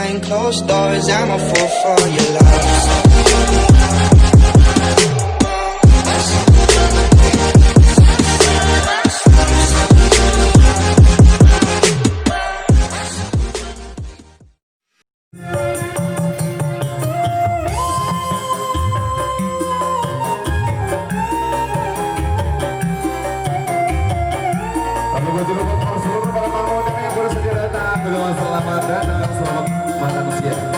Behind closed doors, I'm a fool for your love. Bapak Ibu seluruh para tamu undangan yang baru saja datang, selamat datang, selamat makan siang.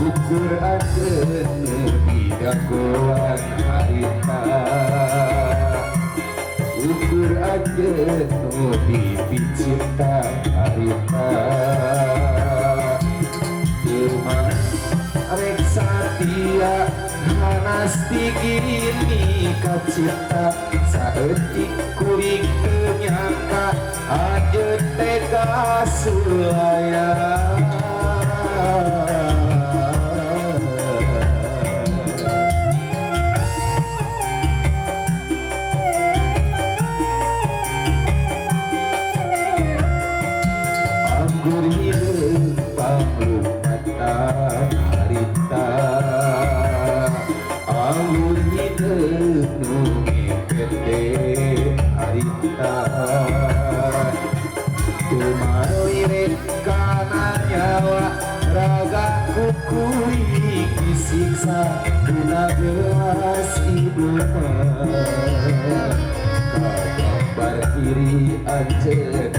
Ukur anjeun didagoan harita, ukur anjeun nu dipicinta harita. Cuma rek satia hanas digini kacinta. Saeutik kuring teu nyangka anjeun tega sulaya. Anggur hideung panglumpatan harita, anggur hideung nu ngepete harita. Teu malire kana nyawa raga kukuring disiksa dina gelas ibuman. Kagambar diri anjeun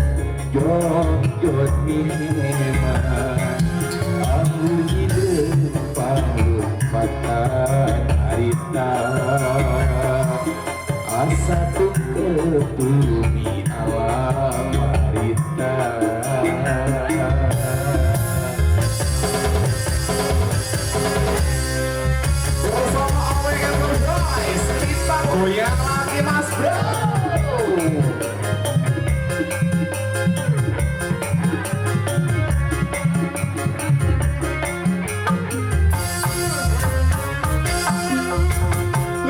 jongjon miheman. Anggur hideung panglumpatan harita, asa tungkep bumi alam harita. Bersama Aweng Enterprise, kita goyang lagi, Mas Bro.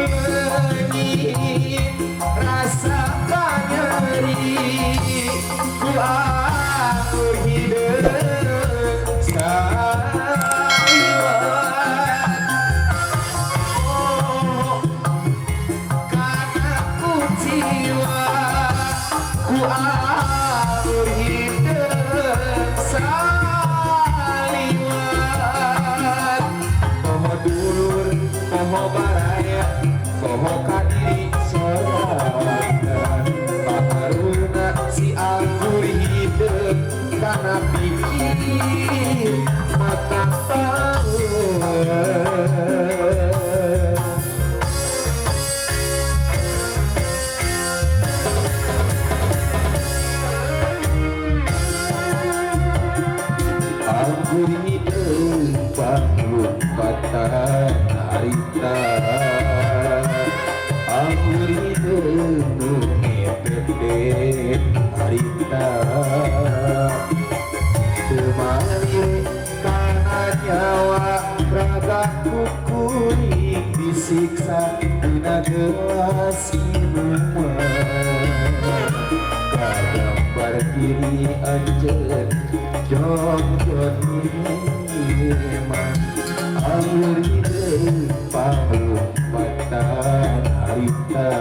Leungit rasa kanyeri ku anggur hideung saliwat. Oh, kana kuciwa ku anggur hideung saliwat. Poho dulur, poho baraya, poho kadiri sorangan. Pakaruna si anggur hideung kana pikir mata paur. Anggur hideung panglumpatan harita, anggur hideung nu ngepete harita. Teu malire kana nyawa raga kukuring disiksa dina gelas inuman. Kagambar diri anjeun jongjon miheman. Anggur hideung panglumpatan harita,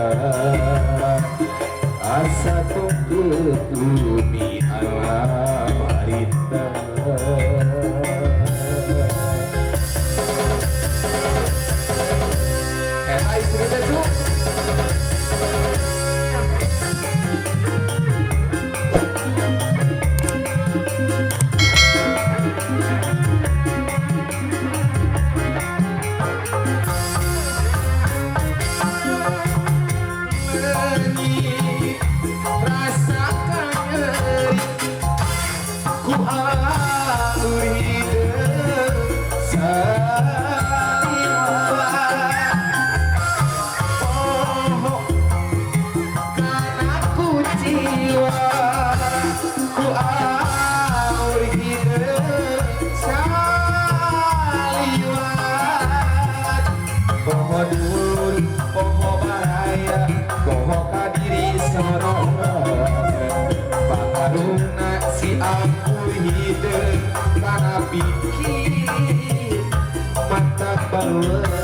asa tungkep bumi alam harita. Eta istri teh, Cu. Leungit rasa kanyeri ku anggur hideung saliwat. Poho baraya, poho ka diri sorangan. Pangarungna si ampuh hideung kana pikir mata balueun.